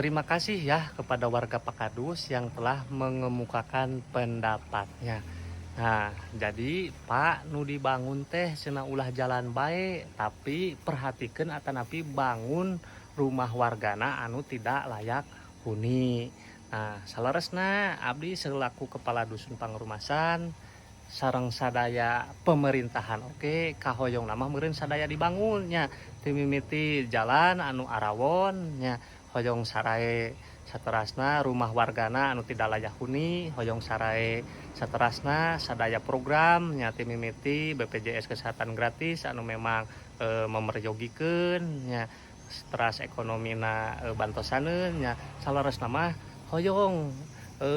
Terima kasih ya kepada warga Pak Kadus yang telah mengemukakan pendapatnya. Nah, jadi Pak, nu dibangun teh cenah ulah jalan bae, tapi perhatikan atanapi bangun rumah wargana anu tidak layak huni. Nah, saleresna abdi selaku kepala dusun Pangrumasan sareng sadaya pemerintahan, oke, kahoyong mah meureun sadaya dibangunnya, timimiti jalan anu arawon nya hoyong sarae, saterasna rumah wargana anu tidak layak huni hoyong sarae, saterasna sadaya program nya timimiti BPJS Kesehatan gratis anu memang memeryogikeun nya, teras ekonomina bantosaneun nya. Saleresna mah hoyong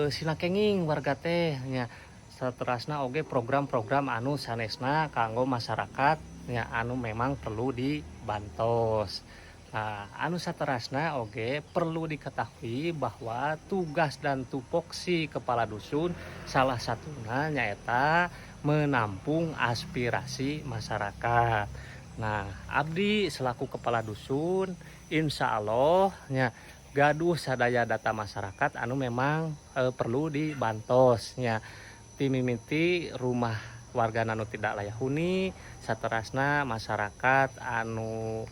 sina kenging warga teh nya. Saterasna oge program-program anu sanesna kanggo masyarakat nya anu memang perlu dibantos. Nah, anu saterasna oge perlu diketahui bahwa tugas dan tupoksi kepala dusun salah satunya nyaeta menampung aspirasi masyarakat. Nah, abdi selaku kepala dusun insya Allah nya gaduh sadaya data masyarakat anu memang perlu dibantos nya, timimiti rumah warga anu tidak layak huni, saterasna masyarakat anu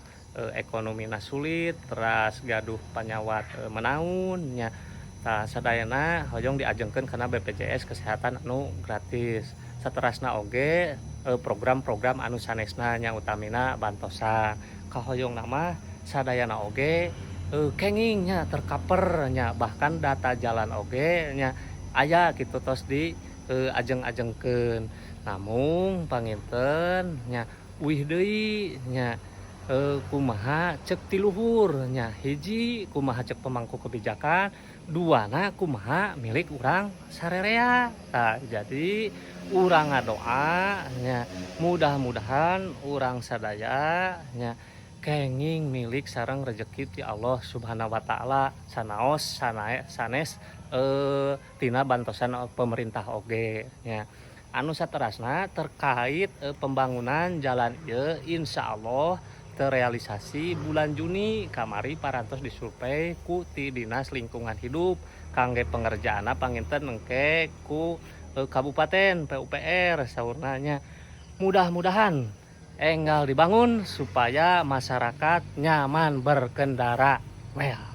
ekonomina sulit, teras gaduh panyawat menaun nya. Tah, sadayana hoyong diajengkeun kana BPJS Kesehatan anu gratis, saterasna oge program-program anu sanesna nya, utamina bantosan. Kahoyong mah sadayana oge kenging nya, tercover nya, bahkan data jalan oge nya aya gitu, tos di ajeng-ajengkeun. Namun panginten nya uih deui nya, kumaha cek ti luhur nya, hiji kumaha cek pemangku kebijakan, duana kumaha milik urang sarerea. Tah, jadi urang ngadoa nya, mudah-mudahan urang sadaya nya kenging milik sareng rezeki ti Allah Subhanahu wa Ta'ala, sanaos sanae sanes tina bantosan pemerintah oge nya. Anu saterasna terkait pembangunan jalan ieu, insya Allah terrealisasi bulan Juni. Kamari parantos disurvei ku ti Dinas Lingkungan Hidup kangge pengerjaanna panginten engke ku kabupaten PUPR saurna nya. Mudah-mudahan enggal dibangun supaya masyarakat nyaman berkendara. Well.